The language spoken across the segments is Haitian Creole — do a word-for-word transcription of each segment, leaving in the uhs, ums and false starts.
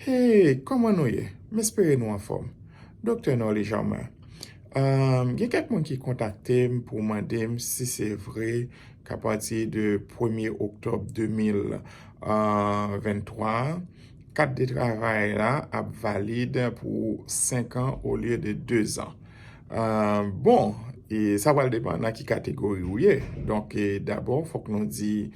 Hey, kòman nou ye? M espere nou anfòm. Doktè Norly Germain. Um, gen kèk moun ki kontakte m pou mande m si se vre k'apati de premye oktòb de mil venntwa, kat de travay la ap valid pou senk an olye de de zan. Uh, bon, e sa pral depann nan ki kategori ou ye. Donk, e, dabò, fòk nou di,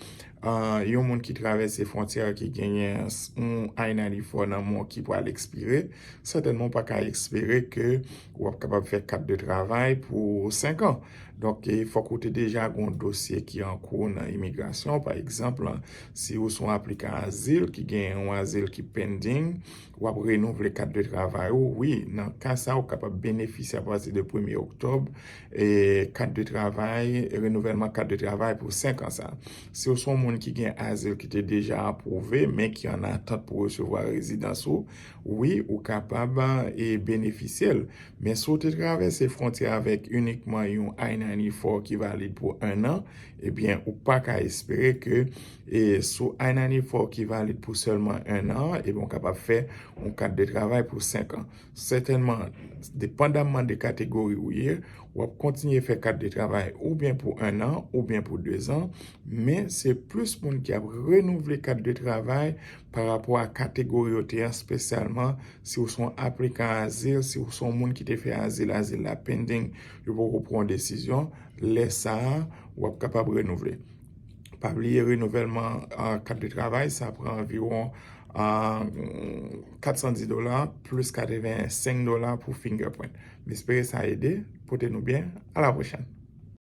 uh, yon moun ki travèse fwontyè ki genyen yon I ninety-four nan men w ki pral ekspire, sètènman w pa ka espere ke w ap kapab fè kat de travay pou senk an. Donk, e, fòk ou te deja gen yon dosye ki an kou nan imigrasyon. Pa egzanp, si ou se yon aplikan azil ki gen yon azil ki pending, w ap renouvle kat de travay ou. Wi, nan ka sa, ou kapab benefisye apati de premye oktòb, e, kat de travay, renouvèlman kat de travay pou senk an sa. Si ou se yon moun ki gen azil ki te deja apwouve, men ki an atant pou resevwa rezidans ou, wi, ou kapab, e, benefisye l. Men si w te travèse fwontyè avèk inikman yon I ninety-four ki valid pou enn an, ebyen, ou pa ka espere ke, e, sou I ninety-four ki valid pou sèlman enn an, ebyen, ou kapab fè yon kat de travay pou senk an. Sètènman, depandamman de kategori ou ye, w ap kontinye fè kat de travay oubyen pou enn an, oubyen pou de zan, men se plis moun ki ap renouvle kat de travay pa rapò a kategori yo te an, espesyalman si ou se yon aplikan azil, si ou se yon moun ki te fè azil, azil la pending, yo poko pran yon desizyon, lè sa a, w ap kapab renouvle. Pa bliye renouvèlman, a, kat de travay, sa pran anviwon, a, kat san dis dola plis katrevensenk dola pou fingerprint. M espere sa ede. Pote nou byen. A la pwochèn.